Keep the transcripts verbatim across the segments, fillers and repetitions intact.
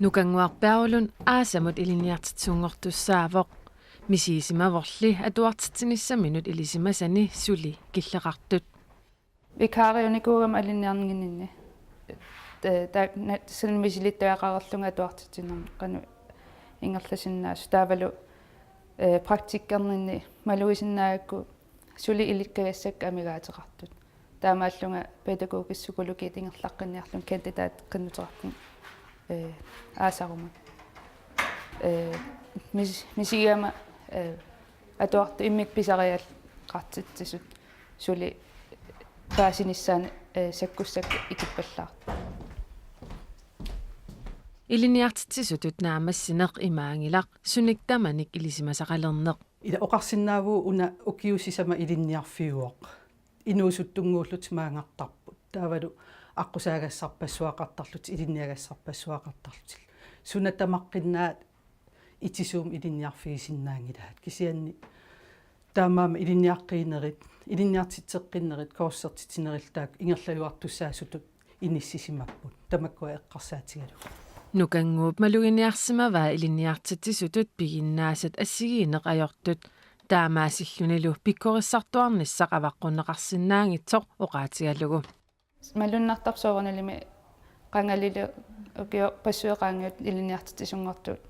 Nukannguaq Berglund aasamut ilinniartitsisunngortussaavoq. Misigisimavorli atuartitsinissaminut ilisimasani suli killeqartut. Vikariunikuugama alinniarninginninni. Ee, ta-, na-, suli misilittagaqareerlunga atuartitsinermi qanoq ingerlasinnaasoq. Taavalu, ee, praktikkerninni malugisinnaagakku suli ilikkagassakka amigaateqartut. Taamaallunga pædagogisk psykologi ingerlaqqinniarlunga kandidat qinnuteqarpunga, ee, aasaruma. Ee, mis-, misigigama, ee, atuartut immikkut pisariaqartitsisut suli paasinissaannut, ee, sakkussakka ikippallaartut. Ilinniartitsisutut naammassineq imaanngilaq sunik tamanik ilisimasaqalerneq. Ila oqarsinnaavugut una ukiut sisamat ilinniarfiuvoq. Inuusuttunnguullutik maanngartarput. Taavalu aqqusaagassarpassuaqartarlutik, ilinniagassarpassuaqartarlutik. Suna tamaqqinnaat itisuumik ilinniarfigisinnaanngilaat. Kisianni taamaammat ilinniaqqiinerit, ilinniartitseqqinnerit, kursertitsinerillu taakku ingerlajuartussaasutut inissisimapput. Tamakkua eqqarsaatigalugu. Nukannguup maluginiarsimavaa ilinniartitsisutut piginnaasat assigiinneq ajortut. Taamaasillunilu pikkorissartuarnissaq avaqqunneqarsinnaanngitsoq oqaatigalugu. Malunnartarpoq soorunalimi qangalili ukioq passueqaangiut ilinniartitsisunngortut.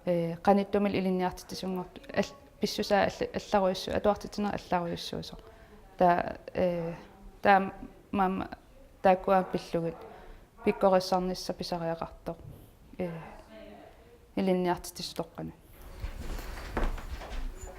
Ee, qanittumillu ilinniartitsisunngortut. Al-, pissusaa all-, allarujussu-, atuartitsineq allarujussuusoq. Taa-, ee, taamaammat taakkua pillugit pikkorissarnissaq pisariaqartoq. Ee, ilinniartitsisutoqqanut.